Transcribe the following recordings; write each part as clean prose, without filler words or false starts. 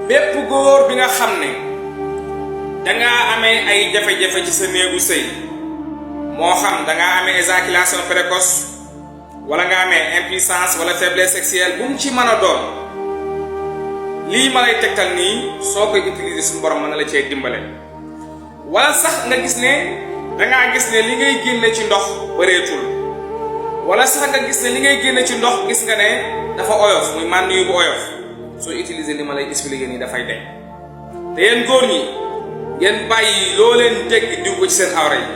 bépp góor bi nga xam ne dangaa amee ay jafe-jafe ci sa néegu sëy moo xam dangaa amee éjaculation précoce wala nga amee impuissance wala faiblesse sexuelle bu mu ci mën a doon lii ma lay tegtal nii soo koy utiliser suñu borom mën na la cee dimbale. wala sax nga gis ne dangaa gis ne li ngay génne ci ndox bëreetul wala sax nga gis ne li ngay génne ci ndox gis nga ne dafa oyof muy mànn yu bu oyof soo utiliser li ma lay expliquer nii dafay deñ te yéen góor ñi ngeen bàyyi loo leen dégg diw ko ci seen awra yi.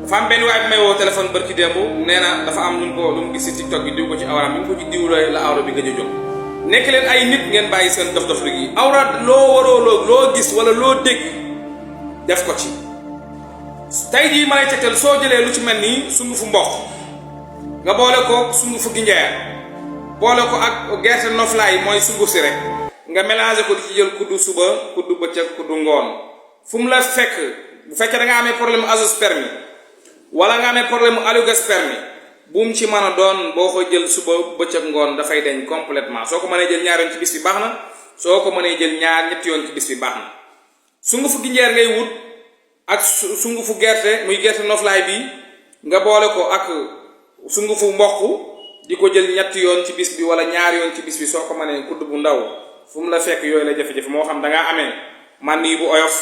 dafa am benn waay bi may woo téléphone barki démb nee na dafa am lu mu gis ci TikTok bi diw ko ci awraam mi ngi ko ci diw la awra bi gëj a jóg. nekk leen ay nit ngeen bàyyi seen dof-dof gi awra loo waroo loo gis wala loo dégg def ko ci. tey jii ma lay tegtal soo jëlee lu ci mel nii sungufu mboq nga boole ko sungufu ginjeer boole ko ak gerte noflaay mooy sunguf si rek nga mélanger ko di ci jël kuddu suba kuddu bëccëg kuddu ngoon fu mu la fekk bu fekkee da nga amee problème azoospermie wala nga amee problème oligospermie bu mu ci mën a doon boo ko jël suba bëccëg ngoon dafay deñ complètement soo ko mënee jël ñaar yoon ci bis bi baax na soo ko mënee jël ñetti yoon ci bis bi baax na. sungufu ginjeer ngay wut ak sungufu gerte muy gerte noflaay bi nga boole ko ak sungufu mboq di ko jël ñetti yoon ci bis bi wala ñaari yoon ci bis bi soo ko mënee kudd bu ndaw fu mu la fekk yooyu la jafe-jafe moo xam da ngaa amee mànn yi bu oyof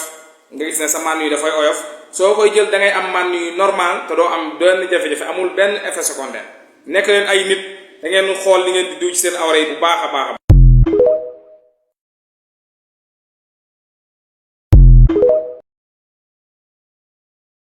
nga gis ne sa mànn yi dafay oyof soo koy jël da ngay am mànn yu normal te doo am benn jafe-jafe amul benn effet secondaire. nekk leen ay nit da ngeen xool li ngeen di diw ci seen awra yi bu baax a baax.